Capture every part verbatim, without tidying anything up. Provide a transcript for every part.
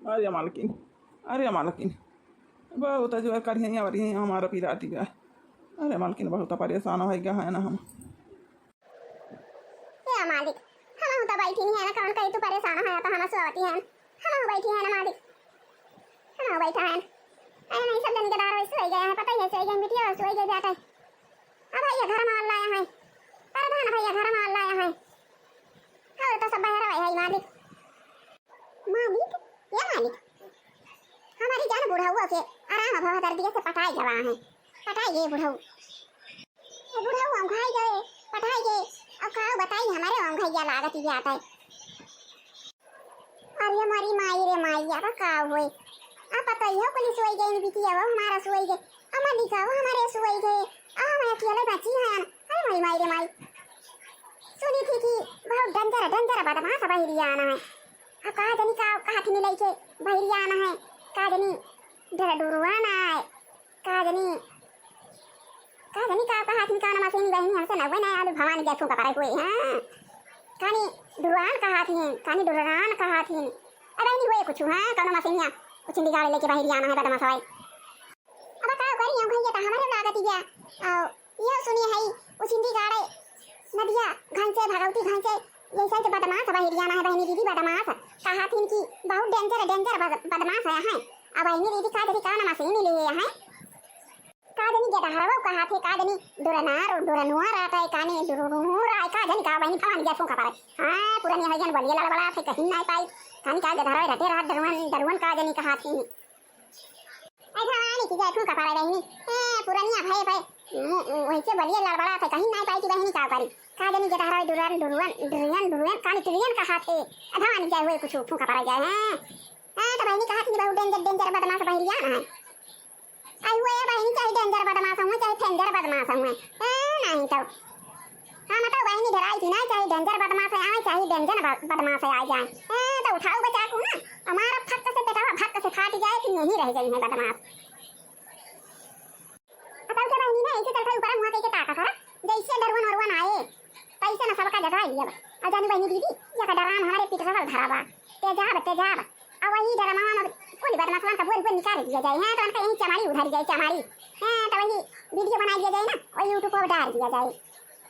अरे मालकिन, अरे मालकिन, बहुत अजगर करिहैं, अउर ये हमारा पिराती बा। अरे मालकिन, बहुत परेशान होइ गए हैं ना हम। ए मालिक, हमहू तो बैठी नहीं है ना, कौन कही तू परेशान है, तो हम सोवती हैं, हमहू बैठी है ना मालिक, हमहू बैठा है। अरे नहीं, सब जन के दार वैसे होइ गए हैं, पता ही है, सोई गए, बिटिया सोई गए बेटा। अब भैया घर माल लाया है, प्रधान भैया घर माल लाया है, और तो सब बहरा है मालिक। मालिक, ए मालिक, हमारी जान बुढ़ऊ के आराम भवा कर दिए से पटाई गवा है, पटाई गए बुढ़ऊ। ए बुढ़ऊ हम खाई गए, पटाई गए। अब का बताई, हमारे हम घैया लागत ही आता है। अरे हमारी माई रे माई, अब का होए? अब पता ही हो, पुलिस सोई गई, बिटिया वो हमारा सोई गए, अब मलिका वो हमारे सोई गए, अब हम अकेले बची हैं। अरे माई, माई रे माई, सुनी थी कि बहुत danger, danger बदमाश बहिरिया आना है। अब का जनी का कहा थी लइके बहिरिया आना है, का जनी डर डुरुआना है, का जनी, का जनी का कहा थी, का नमा से नहीं बहिनी, हमसे नवे ना आलू भवानी जैसों का पराई हुए, हाँ। कानी डुरान कहा थी, कानी डुरान कहा थी। अरे नहीं हुए कुछ, हाँ, कौनो मसीनिया उछिंदी गाड़ी लेके बहिरिया आना है बदमाश भाई। अब का करी, हम घैया तो हमारे लागत ही गया। आओ, ये सुनिए है, उछिंदी गाड़े नदिया घंचे, भगवती घंचे, ये साइड बदमाश बहिरिया ना है बहिनी दीदी, बदमाश। कहा थी कि बहुत danger, danger बद-, बदमाश है, हैं। अब बहिनी दीदी का जनी का नमा से मिले हैं। का जनी गेदहरवा कहा थे, का जनी डुरनार, डुरनुआ रहता है, काने डुरुनुआ रहा है, का जनी का बहिनी भवानी जैसों का पारे। हाँ, पुरनिया है जन बलिया लड़बड़ा थे, कहीं नहीं पाई। कानी का गेदहरवा रहते रहा, डरुअन, डरुअन का जनी कहा थी। ऐ भवानी की जैसों का पारे बहिनी। ए, पुरनिया भय, भय। मु-, मु-, वैसे बलिया लड़बड़ा थे, कहीं नहीं पाई की बहिनी का करी। का जनी गेदहरवा डुरन, डुरुअन, डुरियन, डुरुअन, कानी टुरियन कहा थे। ए भवानी जय हुए कुछ फूंका पारे जाए, हैं। हाँ, तो बहिनी कहा थी बहुत danger, danger बदमाश बहिरिया ना है। आई हुए बहिनी चाहे danger बदमाश हुए, चाहे danger बदमाश हुए। ए, नहीं तो। हाँ, मतलब बहिनी डराई थी ना, चाहे danger बदमाश आए, चाहे danger ब-, बदमाश आ जाए। ए, तो उठाओ बचा को ना, हमारा फक से बेटा फक से फाट जाए कि यहीं रह गई है बदमाश। अब के बहिनी ना ऐसे चलता ऊपर मुँह के ताका करा, जैसे डरुअन वरुअन आए, तैसे न सबका जगह लिया। और जानी बहिनी दीदी, ये का डराम हमारे पिटरवा धरा बा, तेजाब, तेजाब। अब वही डरामा में कुल बदमाशन का बोल बोल निकाल दिया जाए, हैं, तो उनका यही चमाड़ी उधर जाए, चमाड़ी, हैं, तो वही video बना दिया जाए ना, वही YouTube पर डाल दिया जाए।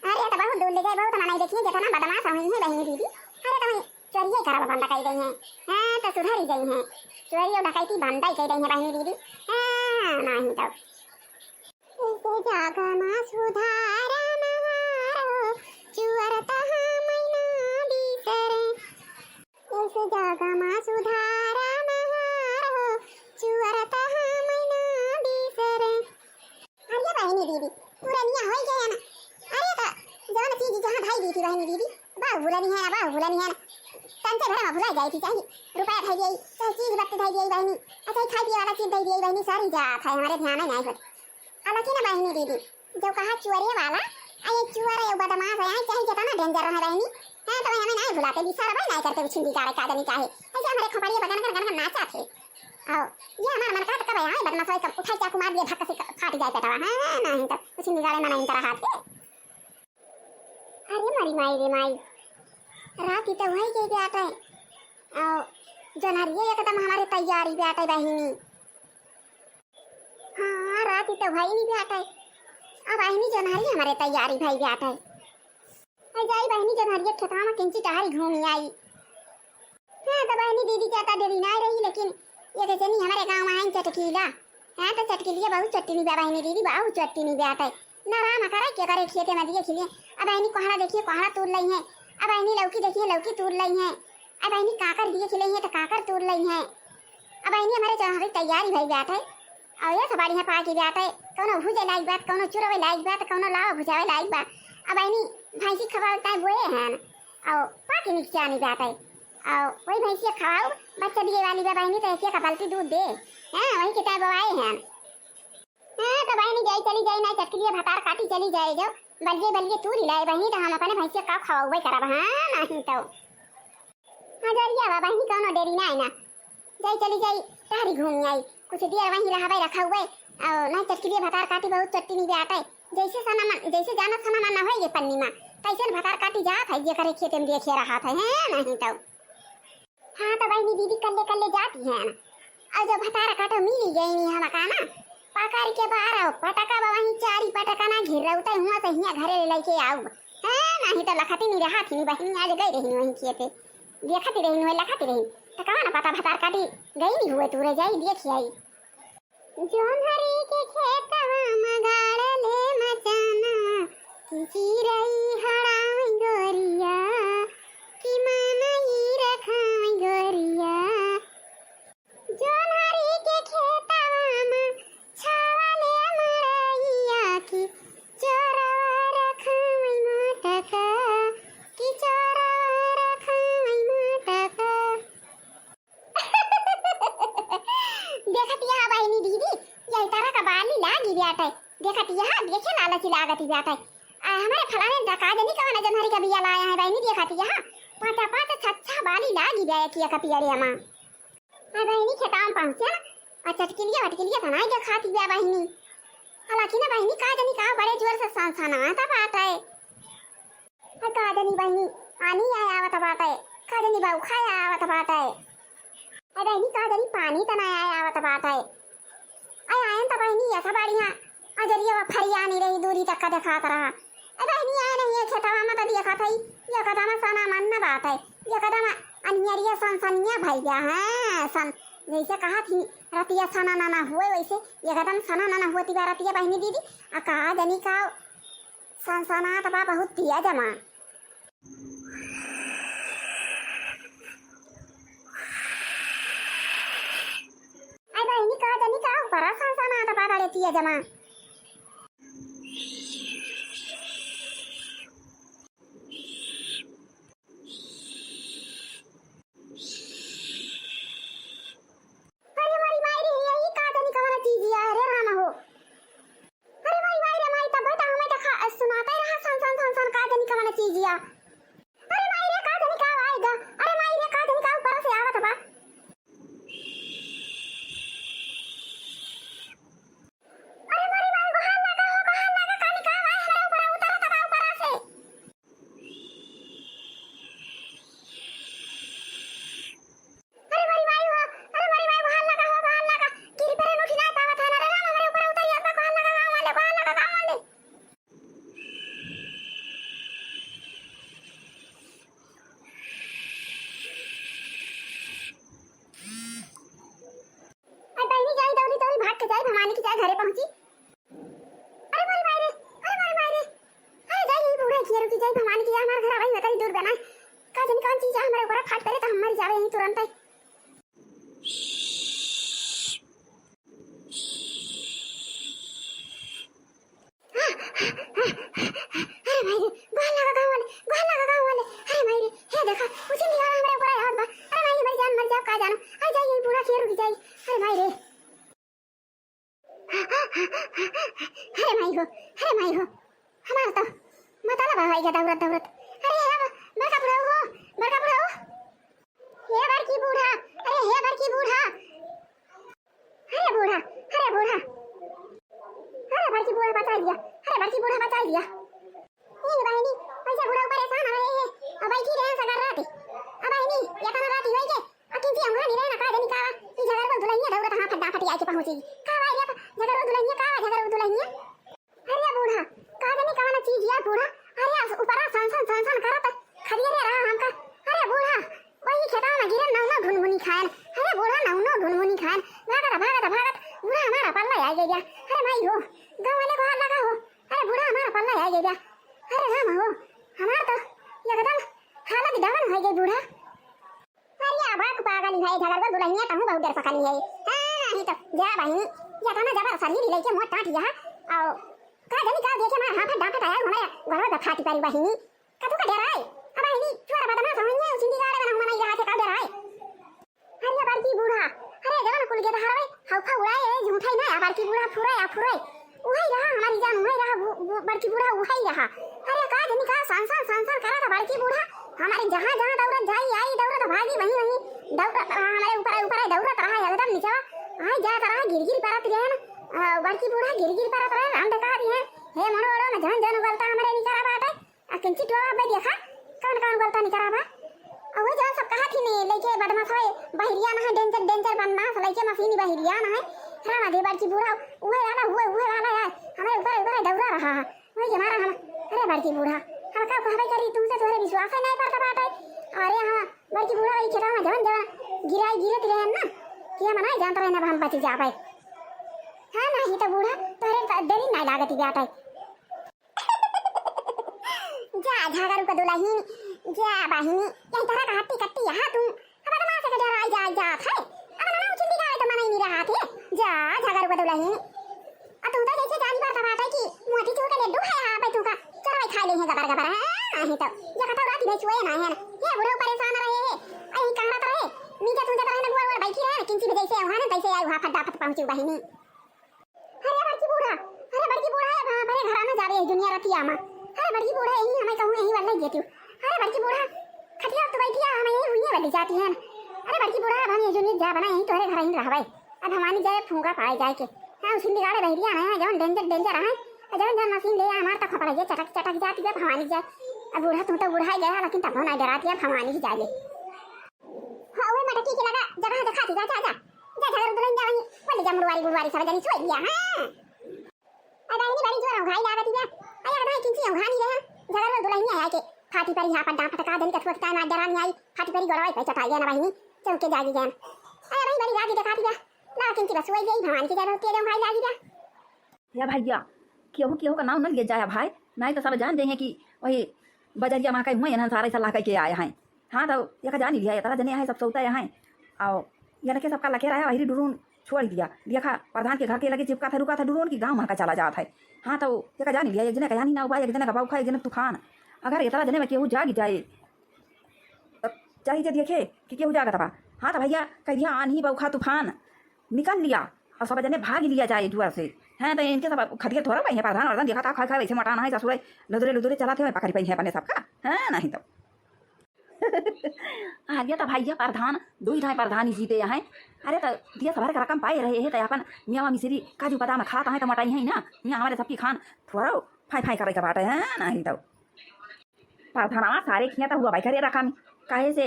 अरे, तो बहुत दूर ले गए, बहुत मनाई देखिए, जितना बदमाश हुई है बहिनी दीदी। अरे, तो वही चोरिये करब बंद कर गई हैं, हैं, तो सुधर ही गई हैं, चोरी और डकैती बंद ही कर गई हैं बहिनी दीदी, हैं, नहीं तो। इस जग मा सुधार महारो, चुअर तहा मैना बिसरे। इस जग मा सुधार महारो, चुअर तहा मैना बिसरे। अरे बहिनी दीदी, पुरनिया होई गया ना। अरे तो जवन चीज जहाँ धई दी थी बहिनी दीदी, बाहु भुलनी है ना, बाहु भुलनी है ना। तन से घर में भुला जाई थी, चाहे रुपया धई दिए, चाहे चीज बत्ती धई दिए बहिनी, अच्छा खाई पिए वाला चीज धई दिए बहिनी, सारी जात है, हमारे ध्यान में नहीं होत। हालांकि ना बहिनी दीदी, जो कहा चुअरे वाला, आ ये चुअर है, बदमाश है, चाहे जितना danger रहे बहिनी, हैं, तो हमें नहीं भुलाते, बिसार भाई नहीं करते, उछिंदी गाड़े का जनी चाहे। ऐसे हमारे खोपड़िए पर गन गन गन गन नाचा थे। आओ, ये हमार मन का तो कब है, बदमाश भाई कब उठाई चाकू मार दिए, धक्का से फाट जाए पेटवा, हाँ, नहीं तो उछिंदी गाड़े मना इनका रहा थे। अरे मारी माई रे माई, रात ही तो वही के बाटे। आओ, जनहरिये एकदम हमारे तैयारी बाटे बहिनी। हाँ, रात ही तो वही नहीं बाटे। अब बहिनी जनहरी हमारे तैयारी भई बाटे। आई जाई बहिनी जनहरिये खेतवा में किंची टहरी घूमी आई। हाँ, तो बहिनी दीदी के आता देरी ना रही, लेकिन ये तो जनी हमारे गाँव में आई चटकीला। हाँ, तो चटकीलिया बहुत चट्टनी बा बहिनी दीदी, बहुत चट्टनी बा। आटे ना राम करे, के करे खेते में दिए खिलिए। अब बहिनी कोहड़ा देखिए, कोहड़ा तोड़ लई है। अब बहिनी लौकी देखिए, लौकी तोड़ लई है। अब बहिनी काकर दिए खिले हैं, तो काकर तोड़ लई है। अब बहिनी हमारे चढ़ावे की तैयारी भई बाटे। और ये सब बढ़िया पाकी बाटे, कौनो भूजे लायक बात, कौनो चुरवे लायक बात, कौनो लावा भुजावे लायक बा। अब बहिनी भैंसी खवावे ताई बोए हैं। और पाकी निक चानी बाटे। और वही भैंसिया खवाओ, बच्चा दिए वाली बा बहिनी, तो एक एक बाल्टी दूध दे। हाँ, वही के ताई बोआए हैं। हाँ, तो बहिनी जाई चली जाई, ना चटकी लिए भतार काटी चली जाए जो। बलिए बलिए तू ही लाए बहिनी, तो हम अपने भैंसिया का खवाओ करब, हाँ, नहीं तो। हाँ, जरिया बा बहिनी, कौनो देरी ना है ना। जाई चली जाई, टहरी घूमी आई। कुछ देर वहीं रहबे रखा हुए। और ना चटकी लिए भतार काटी बहुत चट्टी नहीं आटे। जैसे सना मन, जैसे जाना सना मन ना होए ये पन्नी मा। कैसे न भतार काटी जात है, ये करे खेते में देखे रहा था, हैं, नहीं तो। हाँ, तो बहिनी दीदी कल्ले कल्ले जाती है ना। और जब भतार काटो मिली गई नी हम का ना, पकड़ के बारह पटका बा, वहीं चारी पटका ना घिर रहा, तो हुआ से हिया घरे ले लेके आऊ। हाँ, नहीं तो लखती नहीं रहा थी बहिनी, आज गई रही वहीं खेते, देखती रही, वहीं लखती रही। तो कहा ना पता भतार काटी गई नी हुए, तू रह जाई, देख आई। जोन्हरी के खेतवा में गाड़ले मचानवा, कि चिरई हड़ावई गोरिया, कि मनई रखावई गोरिया। जोन्हरी के खेतवा में छावले मड़इया, कि चोरवा रखावई मोटका, कि चोरवा रखावई मोटका। देखत यह बहिनी दीदी, यही तरह का बाली लागी बाटे। देखत यह, देखे लालची लागत बाटे। आ, हमरे फलाने डका जनी कवन जोन्हरी का बिया लाया है बहिनी, देखत यह, पाँचा पाँच छच्छा बाली लागी बा एक एक पियरे अमा। आ बहिनी खेतान पहुँचे ना, आ चटकिलिया वटकिलिया तो नाई देखाती बा बहिनी। हालांकि ना बहिनी का जनी का बड़े जोर से सनसनात बाटे। अरे का जनी बहिनी, आनी आय आवत बाटे, का जनी बउखा आय आवत बाटे। अरे बहिनी, का जनी पानी त ना आय आवत बाटे। अरे आयन त बहिनी, ऐसा बढ़िया अजरिया वा फरियानी रही, दूरी तक का देखात रहा। अरे बहिनी, आय नहीं, ये खेतवा में त देखत हई, ये कदम सना मन न बाटे, ये कदम अनियरिया सनसनिया भई गया है, सन, जैसे कहा थी रतिया सना ना ना हुए, वैसे ये कदम सना ना ना हुआ तिबा रतिया बहिनी दीदी। आ का जनी का सनसनात बा बहुत तेज अमा। अरे बहिनी, का जनी का ऊपर सनसनात बा बड़े तेज अमा। अरे मोरी माई रे, यही का जनी कवन चीज है रे राम हो। अरे माई, माई रे माई, तब तो हमें देखा, सुनाते रहा सन, सन, सन, सन, का जनी कवन चीजिया। अरे माई रे, का जनी का आएगा। अरे माई रे, का जनी का ऊपर से आवत बा। अरे माई, माई, गोहान लगा हो, गोहान लगा, का जनी का आए, हमारे ऊपर उतरत बा ऊपर से। अरे मोरी माई हो, अरे मोरी माई, गोहान लगा हो, गोहान लगा। गिरी परे उठी ना पावत है ना रे राम, हमरे ऊपर उतरी आता, गोहान लगा, गाँव वाले, गोहान लगा, गाँव वाले। अरे बहिनी जाई, दौड़ी, दौड़ी भाग के जाई, भवानी की जाए घरे पहुँची। अरे मोरी माई रे, अरे मोरी माई रे। अरे जाई, यही बूढ़ा किया रुकी जाई, भवानी किया हमार घर भाई बताई दूर बना। का जनी कौन चीज है हमारे ऊपर फाट पड़े तो हम मर जावे यहीं तुरंत। अरे माई रे, गोहान लगा गाँव वाले, गोहान लगा गाँव वाले। अरे माई रे, हे देखा, उसी निगाह हमारे ऊपर आवत बा। अरे माई रे, मर जान, मर जाओ, का जानो। अरे जाई, यही बूढ़ा किया रुकी जाई। अरे माई रे। अरे माई हो, अरे माई हो, हमार तो मतलब है ये दौड़त दौड़त। अरे हे बड़का बुढ़ऊ हो, बड़का बुढ़ऊ। हे बड़की बूढ़ा, अरे हे बड़की बूढ़ा, अरे बूढ़ा, अरे बूढ़ा, अरे बड़की बूढ़ा बचाई दिया, अरे बड़की बूढ़ा बचाई दिया। ए बहिनी, ऐसे बुढ़ऊ परेशान है ये, अब बैठी रहे सगर रात। अब बहिनी, ये तना रात होई के, अकिन जी हमरा निरे ना का जनी का, ई झगड़ुआ दुलहिनिया दौड़त हाथ फड्डा फटी आके पहुंची। का भाई रे, झगड़ुआ दुलहिनिया का, झगड़ुआ दुलहिनिया? अरे बूढ़ा, का जनी कवन चीज या बूढ़ा, अरे ऊपरा सन सन सन सन करत, खदिया रे रहा हमका। अरे बूढ़ा, वही खेतवा में गिरन नौनो घुनघुनी खायन। अरे बूढ़ा नौनो घुनघुनी खायन, भागत भागत भागत, बूढ़ा हमारा पल्ला आ गया। अरे माई हो, गाँव वाले को हाथ लगा हो। अरे बूढ़ा हमारा पल्ला आ गया। अरे राम हो, हमार तो एकदम हालत डाउन हो गई बूढ़ा। अरे अबक पागल है, झगड़ुआ दुलहिनिया तहूँ बहुत देर पकड़ी है। हाँ, नहीं तो जा बहिनी, या तो ना जबर सही भी लेके मोट टाट यहाँ। आओ, का जनी का देखे मार हाथ डांट आया हमारे घरों का खाती पारी बहिनी। कतू का डराए? अब बहिनी, छोरा बदमाश होइए, उसी गाड़े बना हुआ नहीं रहा थे, का डराए? अरे बड़की बूढ़ा, अरे जवन कुल गेदहरवे हौफा उड़ाए, ए झूठा ही ना, बड़की बूढ़ा फुरे, आ फुरे। उहई रहा हमारी जान, उहई रहा बु-, बु-, बड़की बूढ़ा उहई रहा। अरे का जनी का सन सन सन सन करत बड़की बूढ़ा, हमारी जहाँ जहाँ दौड़त जाई आई दौड़त भागी वहीं वहीं दौड़त रहा, हमारे ऊपर ऊपर दौड़त रहा एकदम नीचवा। आई जात रहा गिर गिर परत गए ना, अ, बड़की बूढ़ा गिर गिर परत रहे, राम देखा दिए। हे मनो बड़ो में जौन जौन उगलता हमरे निकरा बाटे, आ किंची टोआ बे देखा, कौन कौन उगलता निकरा बा। आ वो जौन सब कहा थी नहीं, लइके बदमाश है, बहिरिया ना है, danger, danger बदमाश, लइके मशीनी बहिरिया ना है। रामा दे बड़की बूढ़ा, उहे वाला, उहे, उहे वाला है, हमरे ऊपर, ऊपर दौड़ा रहा है, वही के मारा हम। अरे बड़की बूढ़ा, हम का कहबे करी, तुमसे तोहरे विश्वास है नहीं पड़ता बाटे। अरे हाँ, बड़की बूढ़ा वही खेतवा में जवन, जवन गिराई गिरत रहे ना, कि हम नहीं जानत रहे ना, हम बच जा पाए। हाँ, नहीं तो बूढ़ा, तोहरे देरी नहीं लागत बाटे। जा, झगरू का दुलहिन, जा बहिनी, यही तरह का हट्टी कट्टी यहाँ तू, अब बदमाश के डराई जा, जात है, अब ना उछिन दिखावे तो मन ही नहीं रहा थे, जा, झगरू का दुलहिन, अब तू तो जैसे जानी बात बात है कि मोती चूर के लड्डू है यहाँ पे तू का, चोरवाई खा ले हैं गबर गबर, हाँ, नहीं तो, ये कतौ रात में चुए ना है ना, ये बूढ़े परेशान रहे हैं, अरे कहाँ रहे, नीचे तू जब रहे ना, गोड़ गोड़ बैठी रहे ना, किंची भी जैसे वहाँ ना, तैसे आई वहाँ फटा फट पहुँची बहिनी। अरे बड़की बूढ़ा, अरे बड़की बूढ़ा, ए भा-, भरे घरा में जावे दुनिया रतिया मा। अरे बड़की बूढ़ा, यही हमें कहूँ, यही वाला जेतियो। अरे बड़की बूढ़ा, खटिया तो बैठिया, हमें यही हुइये वाली जाती है। अरे बड़की बूढ़ा, अब हम ये दुनिया जा बना, यही तोहरे घर ही रहवे। अब हमारी जाए फूंका पाए जाए के। हाँ, उसी बिगाड़े बहरिया है, जौन danger, danger है। जौन, जौन मशीन ले आए, हमार तो खपड़ा ये चटक, चटक जाती है, अब हमारी जाए। अब बूढ़ा, तू तो बूढ़ा ही गया, लेकिन तब नहीं डराती है, अब हमारी ही जाए। हाँ, वही मटकी के लगा, जगह दिखाती, जा, जा, जा। जा, झगरू दुलहिन जा, वहीं, बोले जा, मुड़वारी, गुड़वारी, सब जनी सोई लिया, हाँ। अब आईनी बड़ी जोर औंघाई लागत बिया। अरे, अब भाई किंची औंघा नहीं रहे। झगरू दुलहिन आया के, फाटी परी यहाँ पर डांट फटका देनी, कथुआ के टाइम आज डरानी आई, फाटी परी गोड़वा पे चटाई गया ना बहिनी, चौके जागी गया। अरे, भाई बड़ी राजी दिखाती बिया। ला किंची बस वही गई, भवानी की जगह के औंघाई लागी बिया। या भैया, केहू, केहू का नाम न लिए जाया भाई, नहीं तो सब जान जाइए कि वही बजरिया मा कहीं हुए, इन्हन सारे सलाह करके आए हैं। हाँ, तो यका जानी लिया, इतना जने आए, सब सौता आए। आओ, ये लके सबका लके रहा, वही डुरून छोड़ दिया। देखा, प्रधान के घर के लगे चिपका था, रुका था डुरून की गाँव मा का चला जात है। हाँ, तो यका जानी लिया, एक जने का यानी ना उपाय, एक जने का बौखा, एक जने तूफान। अगर इतना जने में केहू जागी जाए, तब चाहे जे देखे कि केहू जागत बा। हाँ, तो भैया, कह दिया, आन्ही, बौखा, तूफान निकल लिया और सब जने भाग लिया जाए जुआ से। हैं, तो इनके सब खतिया थोड़ा भाई है, प्रधान, प्रधान देखा था, खाए, खाए, वैसे मोटाना है, ससुरे, लुदरे, लुदरे चला थे, पकड़ पाई है अपने सबका। हाँ, नहीं तो। अरे तो भैया प्रधान, दो ही ढाई प्रधान ही जीते हैं। अरे तो दिया सबर का रकम पाए रहे हैं, तो अपन मेवा मिश्री, काजू बादाम खाता है, तो मोटाई है ना, यहाँ हमारे सबकी खान थोड़ा फाई फाई करे के बाटे है, नहीं तो। प्रधानवा सारे खिया तो हुआ भाई करे रकम, काहे से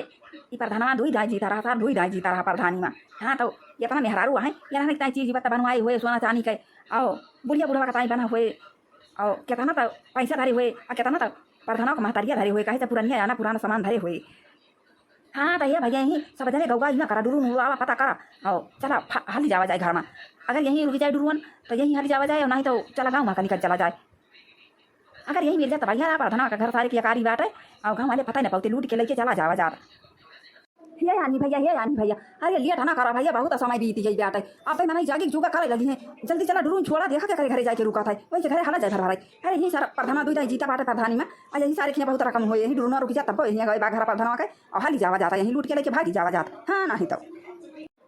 ई प्रधानवा दो ही ढाई जीता रहा, सार दो ही ढाई जीता रहा प्रधानी मा। हाँ, तो इतना मेहरारू है, ये ना इतना चीज बता बनवाए हुए, सोना चांदी के, आओ, बुढ़िया बुढ़वा का ताई बना हुए, और केतना तो पैसा धरे हुए, और केतना तो प्रधानवा का महतारिया धरे हुए, काहे से पुरनिया आना पुराना सामान धरे हुए। हाँ, तो ये भैया, यही सब जने गौगा ही ना करा, डुरुन हुआ पता करा, और चला, फा-, हाली जावा जाए घर मा। अगर यही रुक जाए डुरुन, तो यही हाली जावा जाए, और नहीं तो चला गाँव मा का निकल चला जाए। अगर यही मिल जाए, तो भैया, प्रधानवा का घर सारे की अकारी बाटे, और गाँव वाले पता ही ना पाते, लूट के लेके चला जावा जात। हे आनी भैया, हे आनी भैया, अरे लेट ना करा भैया, बहुत समय बीत गई बाटे। अब तो मने जागी जुगा करे लगी हैं, जल्दी चला डुरुन छोड़ा, देखा के करे घरे जाके रुका था, वही के घरे हला जाए भर भराई। अरे यही सारा प्रधानवा दो ढाई जीता बाटे प्रधानी मा, और यही सारे खिया बहुत रकम होए, यही डुरुन रुक जा, तब यही गए बा घर प्रधानवा के, और हाली जावा जाता, यही लूट के लेके भागी जावा जात। हाँ, नहीं तो।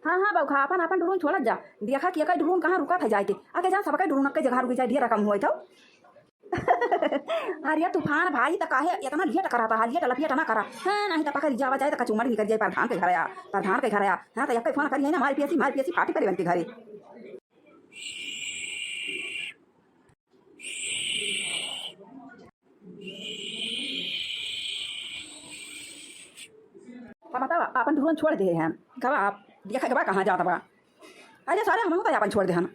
हाँ, हाँ, बौखा, अपन, अपन डुरुन छोड़त जा, देखा कि एकर डुरुन कहाँ रुका था जाके, आके जा सबके डुरुन के जगह रुकी जाए, ढेर रकम होए तो। अरे तूफान भाई, त काहे इतना लेट करा था, लेट लपेट ना करा। हाँ, नहीं तो पकड़ जावा जाए, तो कचूमर निकल जाए प्रधान के घर आया, प्रधान के घर आया। हाँ, तो एक फोन करिए ना, मार पियसी, मार पियसी, फाटी परी बन के घरे। तो बतावा, अपन डुरुन छोड़ दे हैं, गवा आप, देखा गवा कहाँ जाता बा। अरे सारे, हम तो अपन छोड़ दे हैं।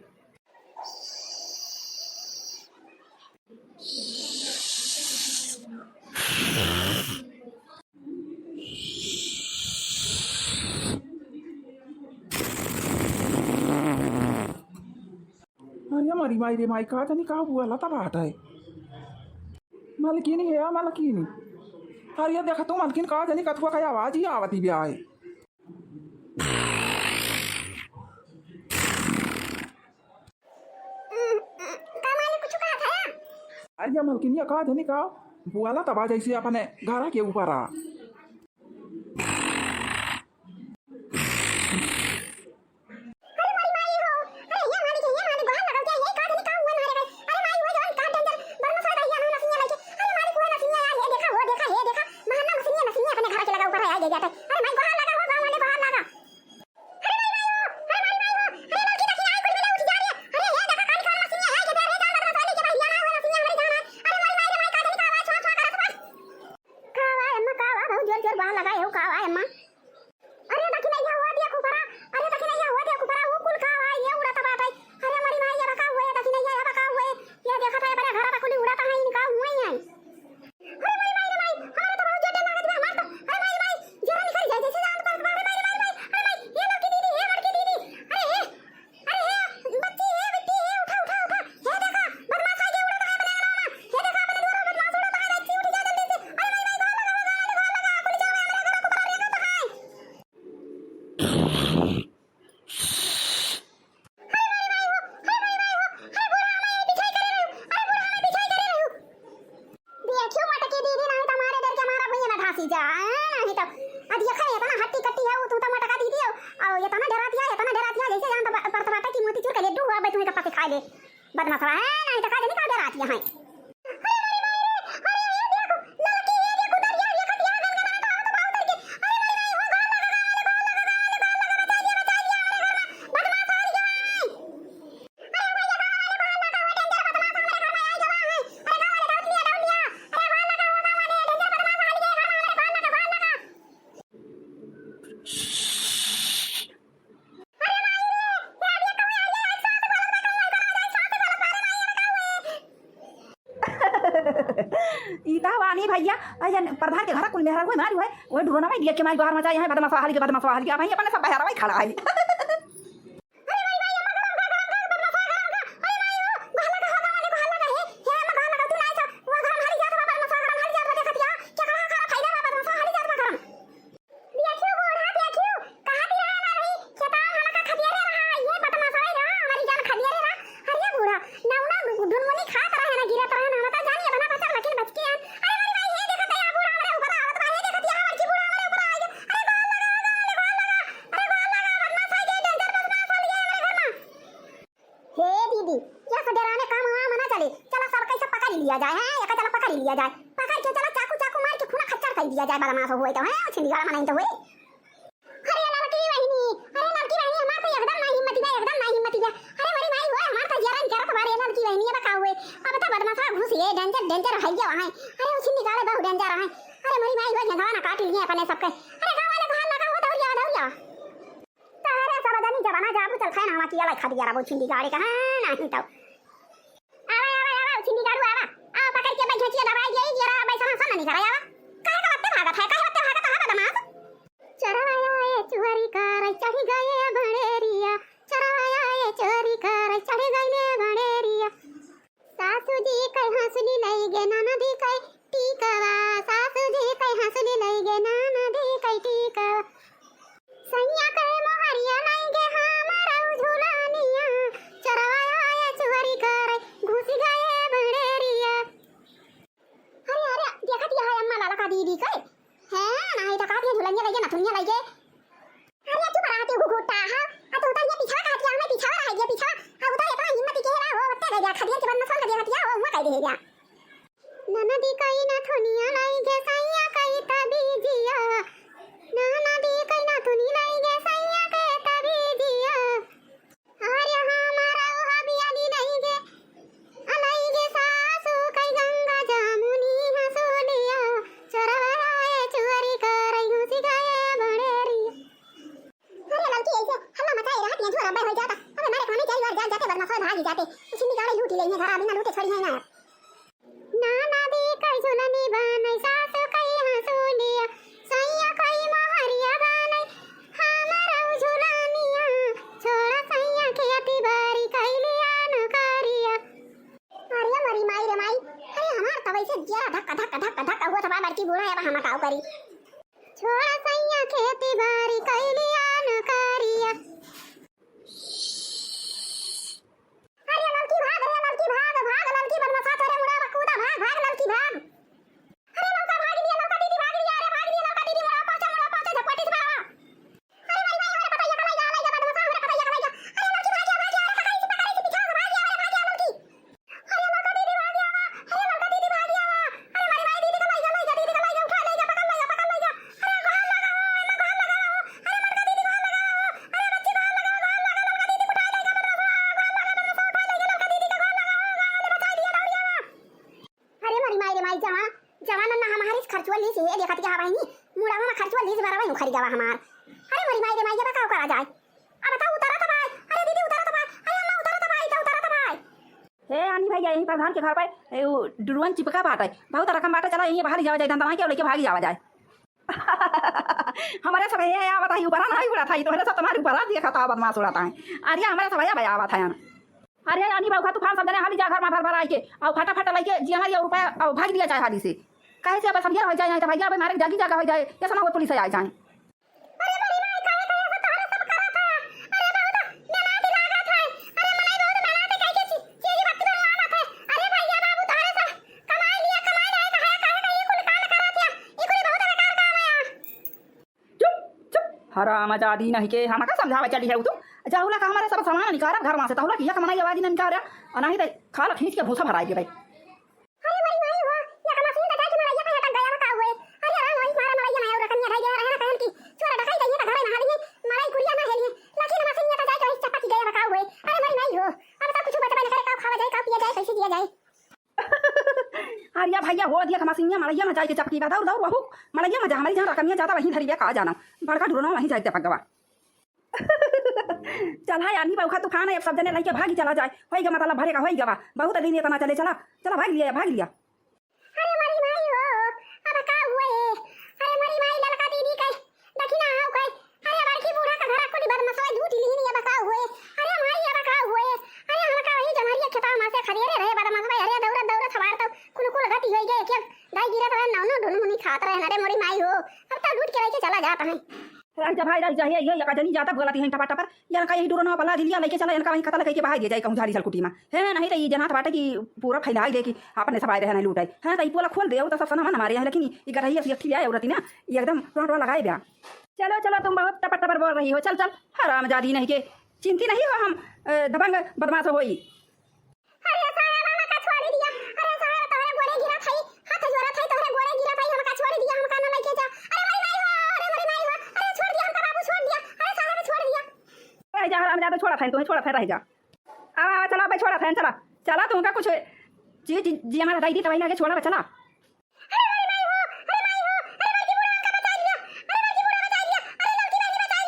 अरे मरी माई रे माई, का जानी का हुआ लता बात है। मलकिनी है, मलकिनी। अरे देखा तू मलकिन, का जानी कथुआ का आवाज ही आवती ब्या है। का मालिक कुछ कहा था? अरे मलकिनिया, का जानी का बोला तबा जैसे अपने घरा के ऊपर आ। अरे माई, माई हो, अरे ये मालिक, ये मालिक, गोहार लगाओ क्या? ये का जानी का हुआ ना रे? अरे माई हो, जवान का danger, बरना सारा भैया ना नसिया लेके। अरे मालिक हो नसिया यार, ये देखा, वो देखा, ये देखा, महन्ना नसिया, नसिया अपने घर के लगा ऊपर आया, ये जाता है। अरे माई, गोहार लगा हो, गाँव वाले गोहार लगा। या एतना डेरातिया जैसे जान पर, पर, पर, पर, कि मोतीचूर के लड्डू हुआ, बे तुम्हें कब पके खाए ले। बदमाशवा है, नहीं तो खा देने का डेरातिया है। अरे, अरे, अरे, अरे, ये देखो, लड़की, ये देखो, दरिया, ये खतिया, गन, गन, गन, गन, गन, गन, गन, गन, गन, गन, गन, गन, बचा लिया, बचा लिया, अरे, गन, बदमाश आ गया है। अरे, भैया, अरे, बाहर लगा, वो danger बदमाश हमारे घर में आ गया है। अरे, गाँव वाले, डाउन लिया, डाउन लिया। अरे, बाहर लगा, वो गाँव वाले, danger बदमाश आ गया है, घर में, अरे, बाहर लगा, बाहर लगा। ई त हवा नहीं भैया, अइसन प्रधान के घर कुल मेहरारू मारी है, वो डुरनवा देख के मारी बाहर मचाई है, बदमाशवा हाली के, बदमाशवा हाली के, अब अपने सब बहरवा ही खड़ा है। देखियो बूढ़ा, देखियो, कहाँ तिराया मारही, खेता में हमका खतियारे रहा, ये बदमाशवा रहा, हमारी जान खतियारे रहा। अरे बूढ़ा, ना, ना, ढुनमुनी खात रहे ना, गिरत रहे ना, हम तो जानी अपना बचल, लेकिन बच के आन। अरे मोरी माई, ये देखत है, बूढ़ा हमरे ऊपर आवत बा, ये देखत है, बड़की बूढ़ा हमरे ऊपर आ गया। अरे गोल लगा, गोल, गोल लगा, अरे गोल लगा, बदमाश आ गया, danger बदमाश आ गया हमारे घर में। हे दीदी, या सब डेराने काम हुआ मना चले, चला सब कैसे पकड़ लिया जाए, हैं? एका चला पकड़ लिया जाए, पकड़ के चला चाकू, चाकू मार के खूना खच्चर कर दिया जाए, बदमाश हुए तो, हैं? छिंदीगड़ा मनाई तो हुए। अरे लड़की बहिनी, अरे लड़की बहिनी, हमार तो एकदम ना हिम्मत बा, एकदम ना हिम्मत बा। अरे मोरी माई होए, हमार तो जरन जरत बा रे लड़की बहिनी, अब का हुए? अब तो बदमाशवा घुस गए, danger, danger है ये वहाँ। अरे उ छिंदीगड़ा बहुत danger है। अरे मोरी माई होए, झगड़ा ना काट लिए अपने सबके। अरे गाँव वाले बाहर लगा हो, दौड़ जाओ, दौड़ जाओ। तहरे सब जनी जमाना जाबू चल खाए ना, हमार किया लाई खा दिया रबो छिंदीगड़ा का, हाँ, नहीं तो। आवा, आवा, आवा, छिंदीगड़ा आवा। आवा, पकड़ के बैठ छिया दबाई दिया, ये रहा, बैठा ना, सन नहीं करा, आवा। काहे का बत्ते भागत है, काहे बत्ते भागत है, बदमाश? चरवाया ए चुहरी करे, चढ़ गए भंडेरिया। चरवाया ए चुहरी करे, चढ़ गए भंडेरिया। सासू जी कई हंसुली लई गे, ननदी कई टीकवा। सासू जी कई हंसुली लई गे, ननदी कई टीकवा। सैया कहे मोहरिया लई गे, हमर झुलनिया। चरवाया ए चुहरी करे, घुस गए भंडेरिया। अरे, अरे, देखत यह है अम्मा लाला का दीदी के। हैं, नहीं तो कहती है झुलनिया लइके, नथुनिया लइके। अरे, चुप रहा, तू घुघुटा, हाँ? आ, तू तो ये पीछा कहती है, हमें पीछा रहा है, ये पीछा। आ, उधर इतना हिम्मत के रहा हो, बत्ते गया, खदिया के बदमाश कर दिया, हटिया, वो हुआ कह दे गया। ननदी कई नथुनिया लइके, सैया कई तबीजिया। ननदी कई नथुनी लइके, सैया कई तबीजिया। अरे हमारा उहा बियानी नहीं गे, अलई गे सासू कई गंगा जामुनी हंसुलिया, चोरवा आए चोरी करई घुसी गए बड़ेरी। अरे ललकी ऐसे हल्ला मचाए रहत, ये झोर अब्बे हो जाता। अबे मारे खाने चारी बार जान जाते, बदमाश भागी जाते। छिंदीगड़ा लूटी ले, ये घर आदमी ना लूटे छोड़ी है ना। ननदी कई झुलनी बनई, सासु कई हंसुलिया, सैया कई मोहरिया बनई, हमरउ झुलनिया, छोड़ा सैया खेती बारी कई लिया नौकरिया। अरे मोरी माई रे माई, अरे हमार त वैसे जिया धक धक धक धक हुआ था, बड़की बूढ़ा है, अब हम काऊ करी। छोड़ा सैया खेती बारी कई लिया नौकरिया। अरे ललकी भाग, अरे ललकी भाग, भाग ललकी बदमाशा, तोरे मुड़ा बकूदा, भाग, भाग ललकी भाग। अरे ललका भाग लिया, ललका दीदी भाग लिया, अरे भाग लिया ललका दीदी, मुड़ा पहुंचा, मुड़ा पहुंचा, झपटी से भागा। अरे भाई, भाई, हमारे पता ये कलाई जा, लई जा बदमाशा, हमारे पता ये कलाई जा। अरे ललकी भाग गया, भाग गया, अरे ललका कहीं से पकड़ के पीछा से भाग गया, अरे भाग गया ललकी। अरे ललका दीदी भाग गया, अरे ललका दीदी भाग गया, अरे मारी भाई दीदी का लई जा, लई जा, दीदी का लई जा, उठा लई जा, पकड़ लई जा, पकड़ लई जा। अरे गोहार लगा हो, अरे गोहार लगा हो, अरे ललका दीदी गोहार लगा हो, अरे बच्ची गोहार लगा हो, गोहार लगा, ललका दीदी उठा लई जा, बदमाशा, गोहार लगा, बदमाशा उठा लई जा, ललका दीदी का गोहार लगा हो, गाँव वाले बचाई दिया, दौड़िया। अरे मोरी माई रे माई, जवा-, जवानन ना हमारे खर्चुआ लीस है, देखत क्या भाई, मुड़ावा में खर्चुआ लीस भरवा ही उखरी गवा हमार। अरे मोरी माई रे माई, अब का करा जाए? अब तो उतरत भाई, अरे दीदी उतरत भाई, अरे अम्मा उतरत भाई, तो उतरत भाई। हे आनी भैया, यहीं प्रधान के घर पे, ए, उ डुरुअन चिपका बाटे, बहुत रकम बाटे, चला यहीं बाहर ही जावा जाए, दंदना के लेके भागी जावा जाए। हमारे सब ये आवत है, ऊपर ना उड़त है, तोहरे सब तुम्हारे ऊपर आ देखा था, बदमाश उड़ाता है। अरे हमारे सब ये आवत है। अरे आनी बउखा तूफान सब जने हाली जा घर में भर भर आइके, अउ फटाफट लइके जिया मारी अउ रुपया अउ भाग दिया चाहे हाली से। काहे से अब समझिया हो जाए, तो भैया अब मारे जागी जागा हो जाए, कैसे ना हो पुलिस आ जाए। अरे बड़ी माई, काहे, काहे ऐसा तोहरे सब करत है? अरे बहुत मेहनत लागत है। अरे मनई बहुत मेहनत कइके ची-, चीज बत्ती बनवावत है। अरे भैया बाबू तोहरे सब कमाई लिया, कमाई रहे, काहे, काहे का ई कुल काम करत है? ई कुल बहुत बेकार काम है। चुप, चुप। राम जादी नहीं के, हमका समझावे चली है तू। जाहुला का हमारे सब सामान निकारा घर मा से, तहुला की एक मनई आवाज न निकारा, और नहीं तो खाला खींच के भूसा भराई देबे। अरे मोरी माई हो, या का मशीन का जाके मड़ैया पे हटक गया बा का हुए। अरे राम, वही मारा मड़ैया में और रकनिया धई गया रहे ना, कहन की चोर डकैत आई है तो घरे ना हालिए, मड़ई कुड़िया ना हेलिए, लेकिन मशीन का जाके वही चपक गया बा का हुए। अरे मोरी माई हो, अब तो कुछ बचबे न करे, का खावा जाए, का पिया जाए, कैसे जिया जाए। अरे भैया, हो दिया का मशीनिया मड़ैया में जाए के चपकी बा, दौड़ दौड़ वहू मड़ैया में जा, हमारी जहाँ रकनिया जाता वहीं धरी बे, का जाना, बड़का डुरनो वहीं जाए चपक गवा। चल हाय, आंधी बौखा तूफान है, अब सब जने लइके भागी चला जाए। होई गा मतलब भरे का होई गवा, बहुत दिन इतना चले, चला, चला भाग लिया, भाग लिया। अरे मोरी माई हो, अब का हुए? अरे मोरी माई, ललका दीदी के देखी ना आओ के। अरे बड़की बूढ़ा का घरा कुली बदमाशवा लूटि लिहिन, अब का हुए? अरे माई, अब का हुए? अरे हमका वही जमरिया खेतवा मा से खदेरे रहे बदमाशवा, अरे दौड़त दौड़त हमार तो कुल कुल गति होई गए, एक एक दाई गिरत रहे, नौ नौ ढुनमुनी खात रहे। अरे मोरी माई हो, अब तो लूट के लइके चला जात है। रह जा भाई, रह जा, ये, ये, ये का जनी जाता बोलत हैं टपर टपर, इनका यही डुरनवा पला दिलिया, लइके चला, इनका वहीं कतल कइके बहाई दिया जाए कहूँ झाड़ी झलकुटी मा। है, नहीं तो ये जना तो बाटे कि पूरा फैलाई दे कि आपने सबाई रहे नहीं लूटाई। है, तो ये पोला खोल दे, वो तो सब सना मन मारे हैं, लेकिन ये गरहिया सी अथी आए औरत ही ना, ये एकदम टोंटवा लगाए ब्या। चलो, चलो, तुम बहुत टपर टपर बोल रही हो, चल, चल, हरामजादी नहीं के, चिंती नहीं हो हम, अ, दबंग बदमाश होई। अरे साहेब, हमका छोड़ी दिया। अरे साहेब, तोहरे गोड़े गिरत हई, हाथ जोड़त हई, तोहरे गोड़े गिरत हई, हमका छोड़ी दिया, हमका ना लइके जा। अरे मोरी माई हो, अरे मोरी माई हो, अरे छोड़ दिया हमका बाबू, छोड़ दिया। अरे साहेब, छोड़ दिया। रह जा हरामजादा, छोड़त है, तुम्हें छोड़त है, रह जा। आवा, आवा, चला, भाई, छोड़त है, चला। चला, तुमका कुछ चीज, जी, जी, हमारा दई दी, तबाही लागे, छोड़ा, चला। अरे मोरी माई हो, अरे माई हो, अरे बड़की बूढ़ा हमका बचाई लिया, अरे बड़की बूढ़ा बचाई लिया, अरे लड़की बहनी बचाई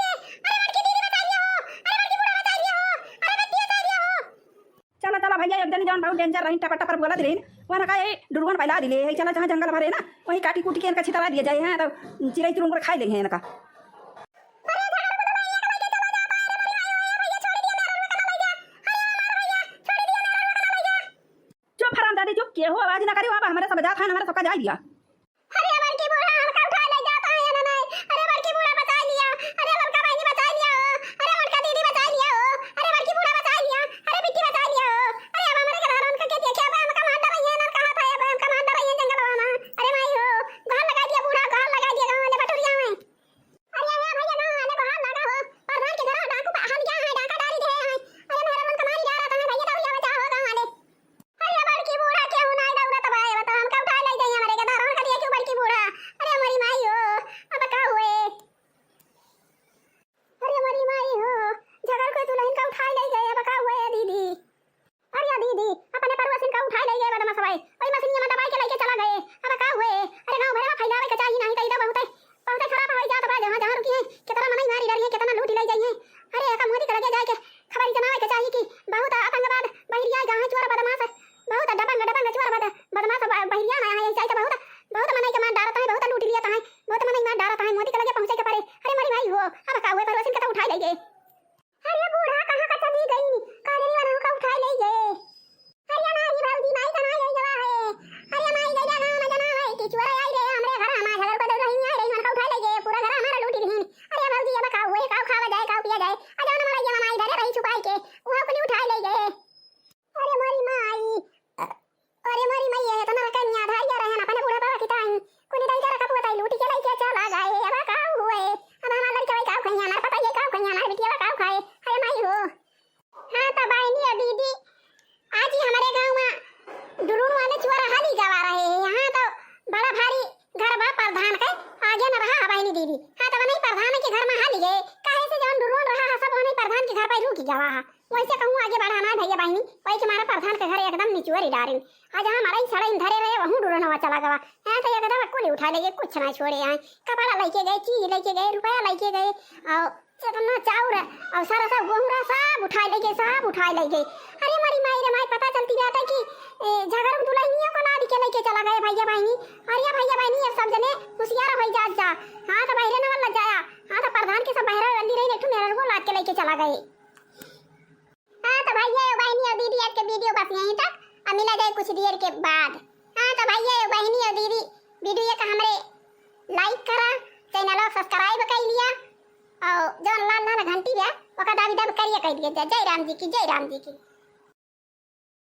लिया, अरे बड़की बूढ़ा बचाई लिया हो, अरे बच्ची बचाई लिया हो। चला, चला भैया, एक जनी जौन बहुत danger रही, टपर टपर बोलत रही, वहाँ का ये डुरुअन फैला दिले है। चला, जहाँ जंगल भरे ना, वहीं काटी कूटी के इनका छितरा दिया जाए, हैं, तो चिरई चुरुंग खाई लेंगे इनका। चुप हरामजादी, चुप, केहू आवाज ना करे, वहाँ हमारे सब जात है, हमारे सबका जाए दिया। अरे बड़की बूढ़ा, हमका उठा ले जात है, ना नहीं। अरे बड़की बूढ़ा, बचाई लिया। अरे बड़का बहनी, बचाई लिया हो। अरे बड़का दीदी, बचाई लिया हो। अरे बड़की बूढ़ा, बचाई लिया। अरे बिट्टी, बचाई लिया हो। अरे अब हमरे के धारन के देखे, अब हमका मार डरइहैं, ना कहा था, अब हमका मार डरइहैं जंगलवा मा। अरे माई हो, गोहार लगाई दिया बूढ़ा, गोहार लगाई दिया गाँव वाले बटुरिया में। अरे, अरे, भैया, गाँव वाले बाहर लगा हो। प्रधान के घरा डाकू पा-, हल गया है, डाका डारी दे है। अरे, मेहरा मन कमारी जा रहा था, भैया, दौड़िया बचा हो गाँव वाले। अरे, बड़की बूढ़ा, केहू नाई दौड़त बा, ये बताओ, हमका उठाए ले जाइए, हमारे के दौड़न कर दिया क्यों बड़की बूढ़ा? अरे, हमारी माई हो, अब का हुए? अरे, हमारी माई हो, झगड़ के दुल्हन का उठाए ले गए, अब का हुए, दीदी? अरे दीदी, अपने पड़ोसिन का उठाए ले गए बदमाशवा, वही मशीनिया में दबाई के लेके चला गए। अब का हुए? अरे गाँव भर में फैलावे के चाही, नहीं तो इधर बहुते, बहुते खराब हो जात बा। जहाँ, जहाँ रुकी है, कितना मनई मारी डरी है, कितना लूटी ले जाई है। अरे एका मोदी के लगे जाए के खबर जनावे के चाही कि बहुत आतंकवाद बहिरिया, जहाँ चोर बदमाश, बहुत दबंग, दबंग चोर बद-, बदमाश ब-, बहिरिया में है, चाहे तो बहुत, बहुत मनई के मार डारत है, बहुत लूटी लियत है, बहुत मनई मार डारत है। मोदी के लगे पहुँचे के पड़े। अरे मोरी माई हो, अब का हुए? पड़ोसिन के तो उठाए ले गए। अरे बूढ़ा, कहाँ का चली गई? काजनी वाला का उठाए ले गए। अरे माई भौजी, माई का ना ले गवा है। अरे माई, ले जा, गाँव में जना है कि चोर आई रहे हमरे घर, हमारे घर को दे रही है, रही मन का उठाए ले गए, पूरा घर हमारा लूटी रही। अरे भौजी, अब का हुए, का खावा जाए, का पिया जाए? आ जाओ ना, मड़ैया में माई धरे रही छुपाई के, वहाँ कुली उठाए ले गए। अरे मोरी माई, अरे मोरी माई, ये तो नरक में आधा आइया रहे ना, अपने बूढ़ा बाबा की ताई। कुली दाई का रखा पुआ ताई लूटी के लइके चला गए। अब का हुए? अब हमार लड़का भाई का खइया, हमार पता ये का खइया, हमार बिटिया का खाए? अरे माई हो। हाँ तो बहनी और दीदी, आज ही हमारे गाँव में डुरुन वाले चुआ रहा ली गवा रहे हैं। यहाँ तो बड़ा भारी घर बा प्रधान के, आगे न रहा बहनी दीदी। हाँ तो नहीं, प्रधान के घर में हाली गए, काहे से जौन डुरुन रहा है सब वही प्रधान के घर पर रुक गवा है। वैसे कहूँ आगे बढ़ाना है भैया बहनी, वही के मारा प्रधान के घर एकदम निचुअर ही डारिन। आज यहाँ मड़ई सड़ई धरे रहे, वहूँ डुरनवा चला गवा। यहाँ तो एकदम कुल उठा ले गए, कुछ ना छोड़े। यहाँ कपड़ा लेके गए, चीज लेके गए, रुपया लेके गए, और जितना चाउर और सारा सब गोहुरा सब उठा ले गए, सब उठा ले गए। अरे मोरी माई रे माई, पता चलती बाटे कि, ए, झगड़ू दुल्हनिया को लाद के लेके चला गए भैया बहनी। अरे भैया बहनी, अब सब जने होशियार हो जात जा। हाँ तो बहरे न वाला जाया, हाँ तो प्रधान के सब बहरा वाली रही, एक ठो मेहररुआ लाद के लेके चला गए। हाँ तो भैया और बहनी और दीदी, आज के video बस यहीं तक। अब मिला जाए कुछ देर के बाद। हाँ तो भैया और बहनी और दीदी, video का हमरे like करा, channel subscribe कर लिया और जौन लाल लाल घंटी बा ओका दाबी दाबी करिए कर दिया। जय राम जी की, जय राम जी की।